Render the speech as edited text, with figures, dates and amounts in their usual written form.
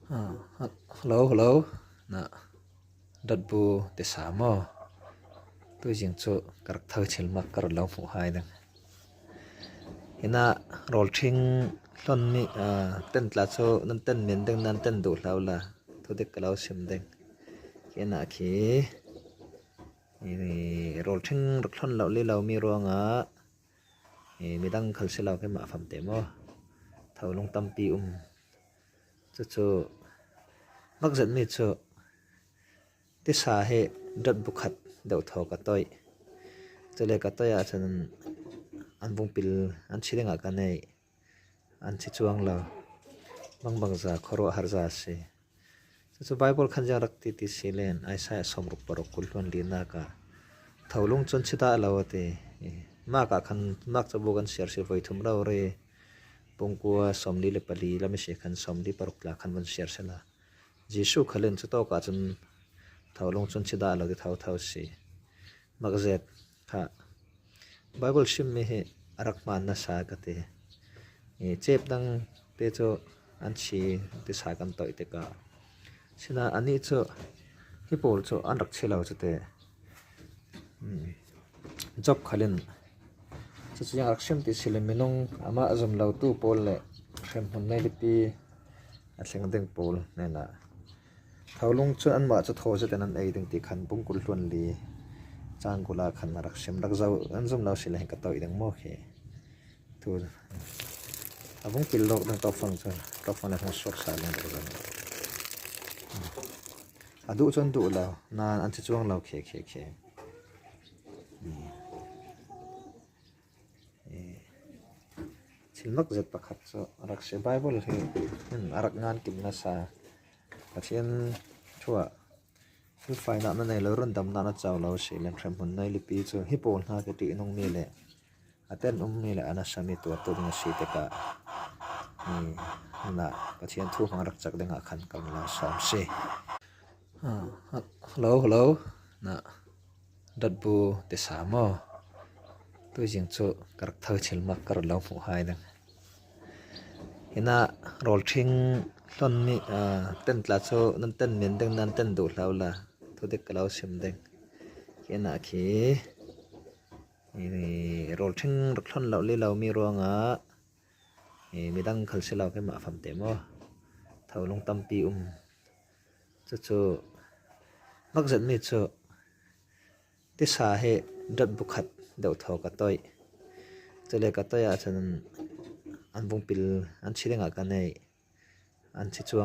Hello hello na dawt bu ti sa maw tuzing cu ka rak tho thil mak ka rat lo hmuh hai ding. Hina rawl ṭhing hlon mi ten tla cu nan ten men ding nan ten duh hlah ula thudik ka lo sim ding. Hina khi rawl ṭhing rak hlon lo li lomi ruangah midang khal si lo keimah fam te maw tholung tampi um. Cucu mak zatmi cu tisa hi dot bu khat deuh thaw ka toih. Cule ka toih ahcun an vungpil an chi dingah ka neih. An thi cuang lo. Bangbang za khuaruahhar za a si. Cucu Baibal khan ziang rak ti ti si len Isaiah 66 20 linak ah tholung cun chi dah lo a ti. Mark ah khan Mark cabu kan siar si voi thum ro ri. Pungkua 44 lam si khan 46 tla khan van siar sela. Jesuh khalin cu tawk ahcun tholung cun chi dah lo ti thotho si. Makzet kha Baibal chimmi hi a rak hmaan nasa ka ti. Cep dang te cu an chi tisa kan toih tikah sinain anih cu hi pawl cu an rak chi lo cu teh. Job khal in cucu a rak chim ti si le minung amah zum lotu pawl le hremhmun meilipi a thleng ding pawl hnenah Tholung cu anmah cu thaw zet in an ei ding ti khan pungkul hluan li caan kul ah khan a rak sim. Rak zoh an zum lo si le hin ka toih ding maw khi. Tu a vung pil lawk ding tawkfang cu tawkfang le hung suak sal ding rak zong. A duh cun duh lo nain an ci cuang lo khi khi khi. Thilmak zet pakhat cu a rak si. Baibal hi a rak ngan kim nasa. Pathian thu ah felfainak na nei lo, rundamnak na co lo si le hremhmun nei lipi cu hi pawl hna khi ṭihnungmi le a tenummi le a nasami tuartu ding a si tikah na Pathian thu hmang rak cak dingah khan kan la sawm si. Hello, hello. Na Dawt bu ti sa maw? Tuzing cu ka rak tho thil mak ka rat lo hmuh hai ding. Hinah rawl ṭhing hlon nih ten tla cu nan ten men ding nan ten duh hlah ula thudik ka lo sim ding. Hinah khi rawl ṭhing rak hlon lo li lomi ruangah midang khal si lo keimah fam te maw tholung tampi um. Cucu mak zatmi cu tisa hi dot bu khat deuh thaw ka toih. Cule ka toih ahcun an vungpil an chi dingah ka neih. An thi cuang.